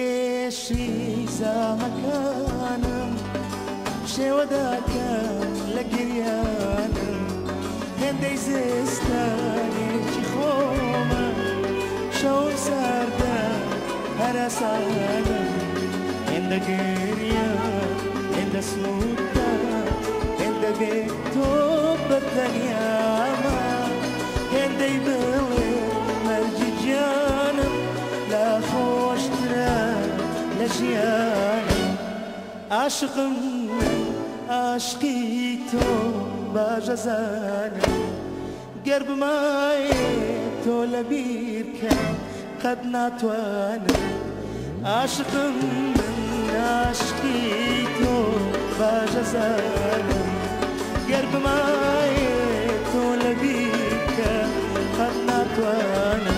ئێشی زامەکانم شێوەداکەم لە گریانم هێندەی زستانێکی خۆمە شەو ساردە هەراسانم هێندە گریا هێندە سووتە هێندە بێ تۆ بەتەنیامە هێندەی بڵێ مەرجی گیانم لا خۆشترە لە ژیانم عاشقم من عاشقی تۆ باژەزانم گەر بمایێ تۆ لەبیر کەم قەت ناتوانم عاشقم من عاشقی تۆ باژەزانم گەر بمایێ تۆ لەبیر کەم قەت ناتوانم.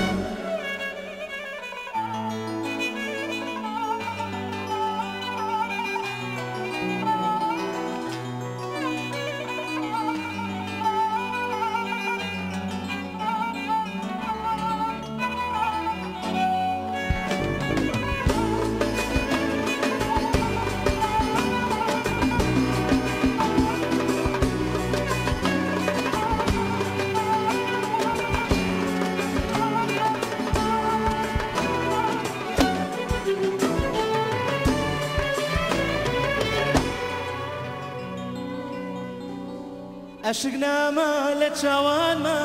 ئەشک نامە لە چاوانما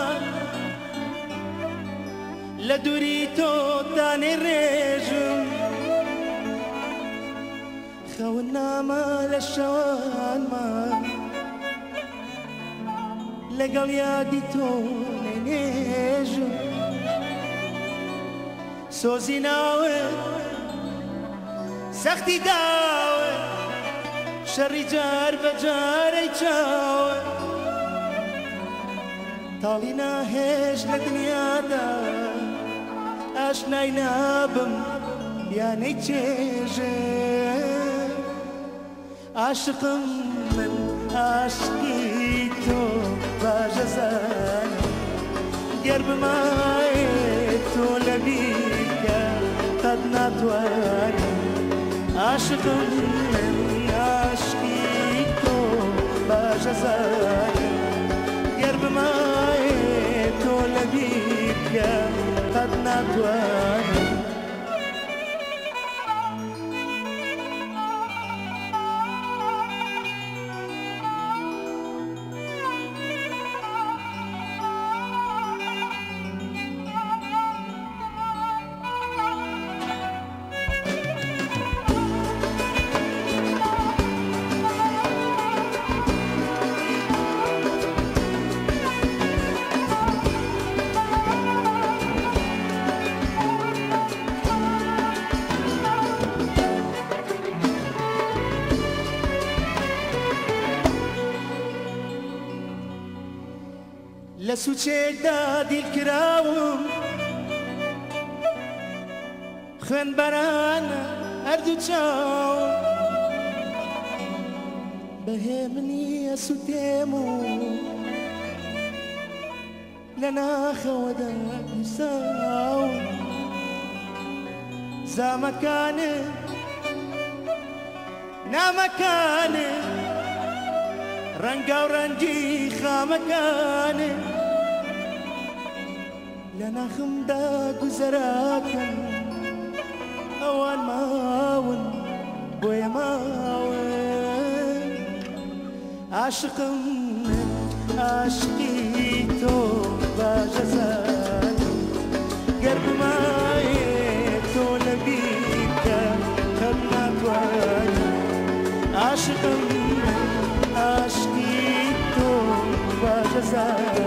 لە دووری تۆ دانەی ڕێژم خەون نامە لە شەوانما لەگەڵ یادی تۆ نەینێژم سۆزی ناوت سەختی داوت شەڕی جار بە جارەی چاوت تاڵی ناهێش لە دنیادا ئاشنای نابم یانەی چێژێ عاشقم من عاشقی تۆ باژەزانم گەر بمایێ تۆ لەبیر کە قەت ناتوانم عاشقم من عاشقی تۆ باژەزانم گەر بمایێ تۆ لەبیر کە قەت ناتوانم. لە سوچێکدا دیلکراوم خوێنبەرانە هەردوو چاوم بەهێمنی ئەسووتێم و لە ناخەوەدا گیرساوم زامەکانت نامەکانت ڕەنگا و ڕەنگی خامەکانت لە ناخمدا گوزەراکەن ئەوان ماون بۆیە ماون عاشقم من عاشقی تۆ باژەزانم گەر بمایێ تۆ لەبیر کە قەت ناتوانم عاشقم من عاشقی تۆ باژەزانم.